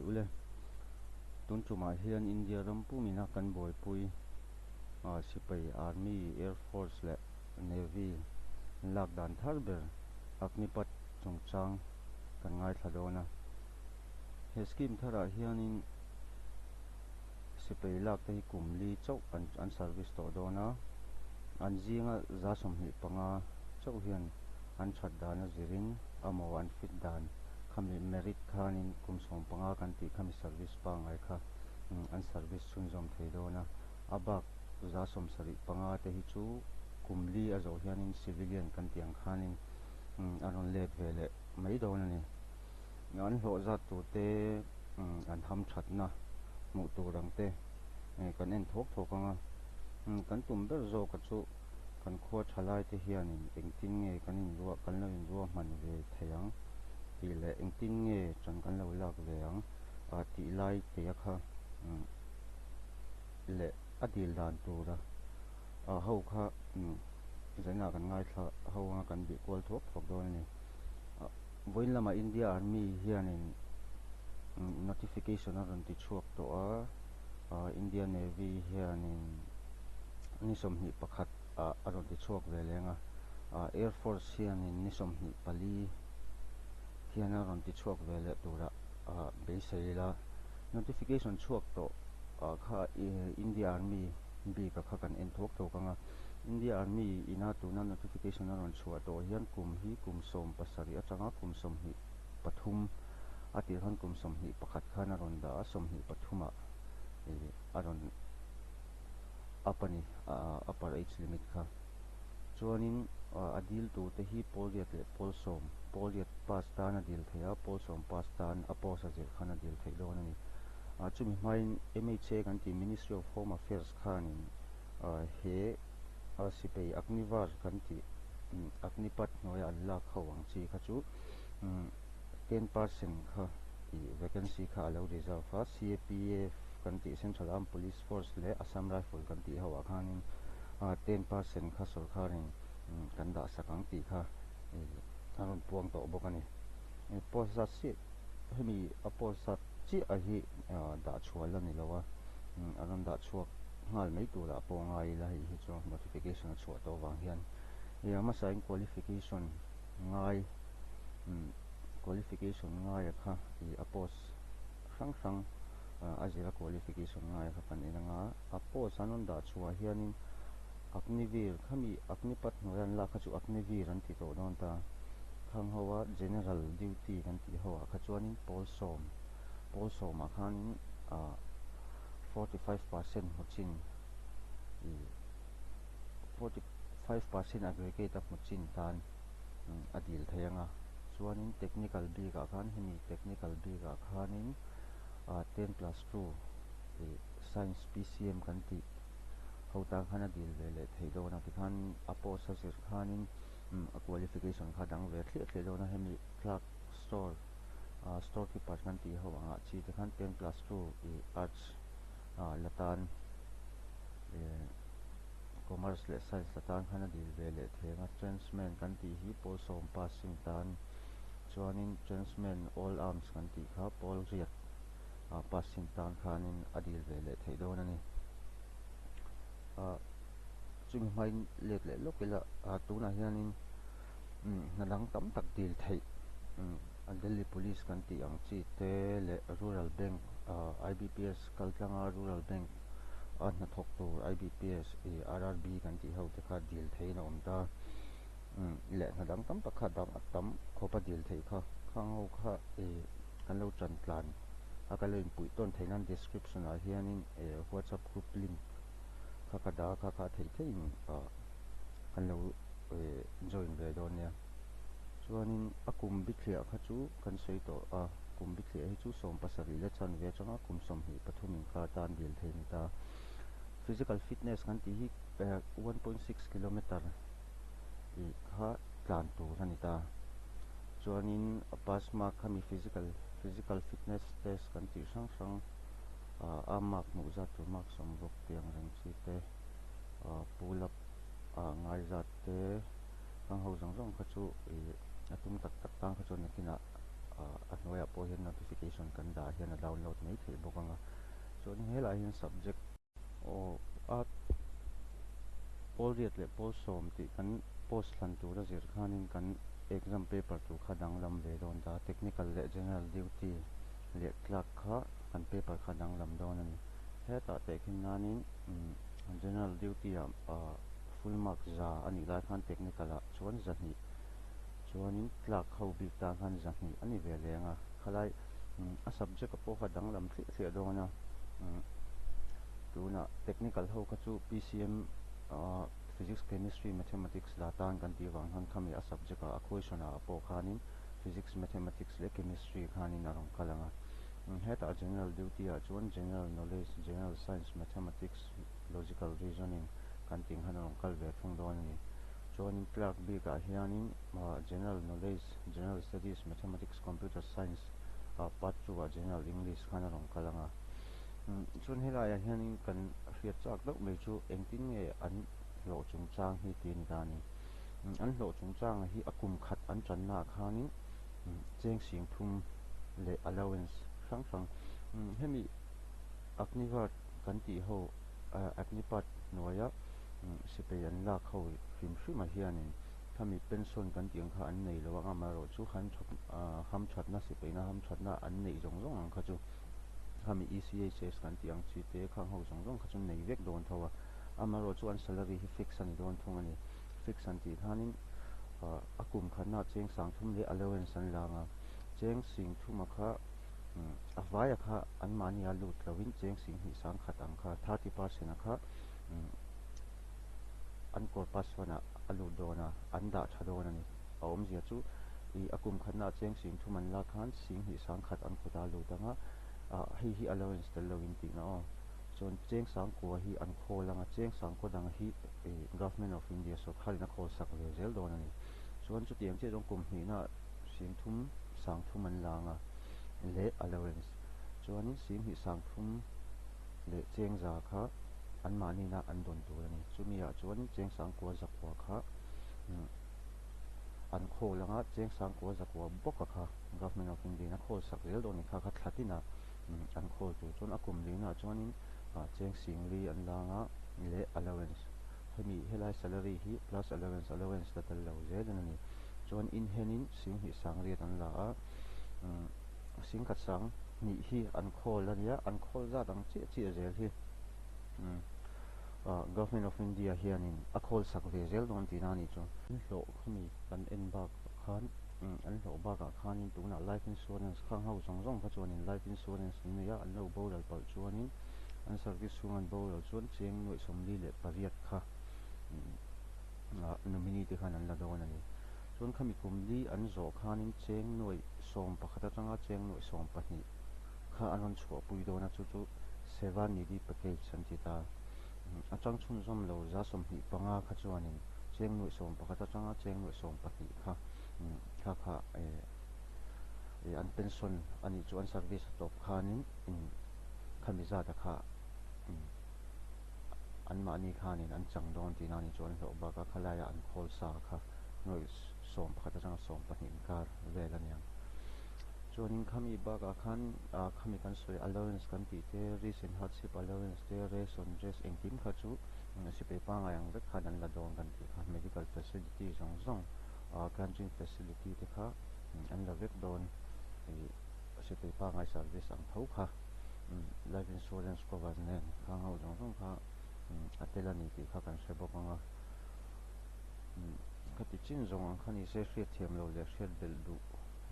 Ule. Tun tumah hian India ram pumina kan buaipui sipai Army, Air Force leh Navy lak dan thar ber Agnipath chungchang kan ngaithla dawn a. He scheme tharah hianin sipai lak te hi kum li chauh an an service tawh dawn a, an zinga 25 chauh hian an that dan a zirin amaw an fit dan khami merit khanin kum 15 kan tih khami service pangngai kha an service chhunzawm thei dawn a. A bak 75 te hi chu kum li a zawh hianin civilian kan tih ang khanin an rawn let ve leh mai dawn a ni. An hlawh zat tur te an ham thatna hmuh tur ang te kan en thawk thawk ang a. Kan tum ber zawka chu kan khua thalai te hianin engtin nge kan inruah kan lo inruahman ve thei ang tih leh engtin nge ṭan kan lo lak ve ang tih lai te kha leh a dil dan tura ho kha zainah kan ngaithla ho anga kan bih kual thuak thuak dawn a ni. Vawiin lamah India Army hianin notification a rawn ti chhuak tawh a, India Navy hianin ni 21 ah a rawn ti chhuak ve leng a, Air Force hianin ni 24 hian a rawn ti chhuak ve leh turah beisei ila. Notification chhuak tawh kha India Army bik a kha kan en thuak thuak ang a. India Army ina tuna notification a rawn chhuah tawh hian kum hi kum 17 atanga kum 23 a tir khan kum 21 khan a rawn dah a, 23 ah a rawn up a ni, upper age limit kha. Chuanin a dil tur te hi pawl riat leh pawl sawm, pawl riat pass tan a dil theih a, pawl sawm pass tan a post a zir khan a dil theih dawn a ni. Chumi hmain MHA kan tih Ministry of Home Affairs khanin he sipai Agnivar kan tih Agnipath hnuaia an lak ho ang chi kha chu 10% kha vacancy kha a lo reserve a, CAPF kan tih Central Armed Police Force leh Assam Rifle kan tih ho ah khanin 10% kha sawrkharin kan dah sak ang tih kha a rawn puang tawh bawk a ni. Post zat chiah hemi a post zat chiah hi dah chhuah la ni lo a, a rawn dah chhuak nghal mai turah pawh ngai ila hei hi chu notification a chhuah tawh vang hian a hmasain qualification ngai qualification ngai a kha a post hrang hrang a zira qualification ngai a kha kan en anga a post an rawn dah chhuah hianin Agniveer khami Agnipath hnuaia an lak kha chu Agniveer an ti tawh dawn ta. Khang ho a general duty kan tih ho ah kha chuanin pawl sawm pawl sawmah khanin 45% hmu chin ih 45% aggregate a hmu chin tan a dil thei ang a. Chuanin technical bikah khan hemi technical bikah khanin 10+2 ih science PCM kan tih ho tan khan a dil ve leh theih dawn a. Tikhan a post a zir khanin a qualification kha dang ve thliah thliah dawn a. Hemi clerk store store keeper kan tih ho angah chi te khan 10+2 ih arts la tan commerce leh science la tan khan a dil ve leh thei ang a. Transman kan tih hi pawl sawm passing tan chuanin transman all arms kan tih kha pawl riat passing tan khanin a dil ve leh theih dawn a ni. Chumi hmain let leh lawk ila tunah hianin hna dang tam tak dil theih Delhi Police kan tih ang chi te leh Rural Bank IBPS kaltlanga Rural Bank a hnathawk tur IBPS RRB kan tih ho te kha dil theihin a awm ta. Leh hna dang tam tak kha dang a tam khawp a dil theih kha. Khang ho kha kan lo tan tlan a ka lo inpuih tawn theih nan description ah hianin WhatsApp group link kha ka dah a, kha kha theih theihin kan lo join ve dawn nia. Chuanin a kum bithliah kha chu kan sawi tawh a, kum bithliah hi chu 17 leh chanve atanga kum 23 inkar tan dil thei a ni ta. Physical fitness kan tih hi 1.6 kilometer ih kha tlan tur a ni ta. Chuanin a pass mark khami physical physical fitness test kan tih hrang hrang a mark hmuh zat tur mark 60 tih ang reng chi te pull up ngai zat te khang ho zawng zawng kha chu ih a tum tak tak tan kha chuan nakinah A hnuaiah pawh hian notification kan dah hian a download mai theih bawk ang a. Chuanin helaiah hian subject aw a pawl riat leh pawl sawm tih kan post hlan tura zir khanin kan exam paper tur kha danglam ve dawn ta. Technical leh general duty leh clerk kha kan paper kha danglam dawn a ni. Hetah tehkhin nanin general duty ah full mark za a nih lai khan technical ah chuan zahnih chuanin clerk ho bik tan khan zahnih a ni ve leng a. Khalai a subject a pawh kha danglam thliah thliah dawn a. Tunah technical ho kha chu PCM physics, chemistry, mathematics la tan kan tih vang khan khami a subject ah a question ah pawh khanin physics, mathematics leh chemistry khanin a rawn kal ang a. Hetah general duty ah chuan general knowledge, general science, mathematics, logical reasoning kan tih ang khan a rawn kal ve thung dawn a ni. Chuanin clerk bikah hianin general knowledge, general studies, mathematics, computer science part 2 ah general English khan a rawn kal ang a. Chuan helaiah hianin kan hriat chak deuh mai chu engtin nge an hlawh chungchang hi tih a ni ta a ni. An hlawh chungchanga hi a kum khat an tannaah khanin cheng sing thum leh allowance hrang hrang hemi Agnivar kan tih ho Agnipath hnuaia sipai an lak ho hrim hrimah hianin khami pension kan tih ang kha an nei lo ang amaherawhchu hamthatna sipaina hamthatna an neih zawng zawng ang kha chu khami ECHS kan tih ang chi te khang ho zawng zawng kha chu nei vek dawn tho a, amaherawhchu an salary hi fix a ni dawn thung a ni. Fix an tih khanin a kum khatna cheng sang thum leh allowance an la ang a, cheng sing thuma kha a vaia kha anmahnia lut loin cheng sing hnih sang khat ang kha 30% a kha an corpus fund ah a lut dawn a, an dah tha dawn a ni. A awmzia chu ih a kum khatna cheng sing thum an lak khan sing hnih sang khat an kut a lut ang a, ah hei hi allowance tel loin tihna aw. Chuan cheng sang kua hi an khawl ang a, cheng sang kua dang hi ih Government of India sawrkharin a khawl sak ve zel dawn a ni. Chuan chutiang chiah chuan kum hnihna sing thum sang thum an la ang a leh allowance. Chuanin sing hnih sang thum leh cheng za kha anmahnina an dawn tur a ni. Chumi ah chuanin cheng sang kua zakua kha an khawl anga cheng sang kua zakua bawka kha Government of India in a khawl sak zel dawn a ni. Kha kha thla tinah an khawl tur chuan a kum lina chuanin cheng sing li an la anga leh allowance hemi helai salary hi plus allowance allowance la tel lo zelin a ni. Chuan inhenin sing hnih sang riat an la a, sing khat sang hnih hi an khawl a nia, an khawl zat ang chiah chiah zel hi Government of India hianin a khawl sak ve zel dawn tihna a nih chu. An hlawh khami kan en bak khan an hlawh bakah khanin tunah life insurance khang ho zawng zawng kha chuanin life insurance an nei a, an lo boral palh chuanin an service chhung an boral chuan cheng nuaih 48 kha nominee te khan an la dawn a ni. Chuan khami kum li an zawh khanin cheng nuaih 11 atanga cheng nuaih 12 kha an rawn chhuahpui dawn a, chu chu Seva Nidhi package an ti ta. A chang chhunzawm lo 25 kha chuanin cheng nuaih 11 atanga cheng nuaih 12 kha kha kha an pension a nih chu an service a tawp khanin khami zata kha anmahni khanin an chang dawn tihna a nih chu an hlawh bak a, khalaia an khawl sa kha nuaih 11 atanga 12 inkar vel a niang. Chuanin khami bakah khan khami kan sawi allowance kan tih te, recent hardship allowance te, ration dress engkim kha chu sipai pangngai ang vek khan an la dawn kan tih kha, medical facility zawng zawng canteen facility te kha an la vek dawn sipai pangngai service ang tho kha life insurance cover nen khang ho zawng zawng kha a tel a ni tih kha kan hre bawk ang a. Khati chin zawng ang kha ni se hriat thiam lo leh hriat belh duh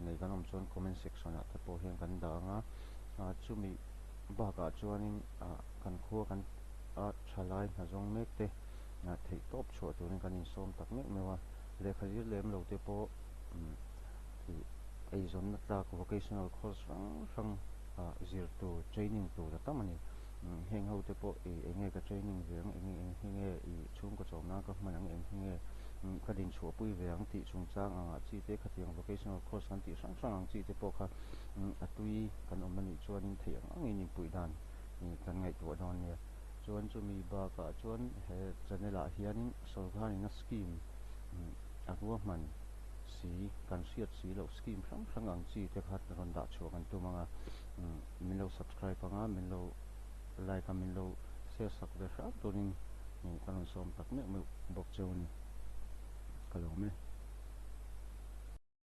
nei kan awm chuan comment section ah te pawh hian kan dah ang a, chumi bakah chuanin kan khua kan a thalai hna zawng mek te theih tawp chhuah turin kan insawm tak meuh meuh a, lehkha zir lem lo te pawh ih eizawnna tlak vocational course hrang hrang zir tur training tur a tam a ni. Heng ho te pawh ih eng nge ka training ve ang, eng eng hi nge ih chhungkaw chawm nan ka hman ang, eng hi nge ka din chhuah pui ve ang tih chungchang angah chi te khatiang vocational course kan tih hrang hrang ang chi te pawh kha a tui kan awm anih chuanin theih ang angin inpuih dan kan ngaihtuah dawn nia. Chuan chumi bakah chuan he channel ah hianin sawrkharin a scheme a ruahman si kan hriat si loh scheme hrang hrang ang chi te kha rawn dah chhuah kan tum ang a, min lo subscribe ang a, min lo like a, min lo share sak ve hram turin ka rawn sawm tak meuh meuh bawk cheu a ni.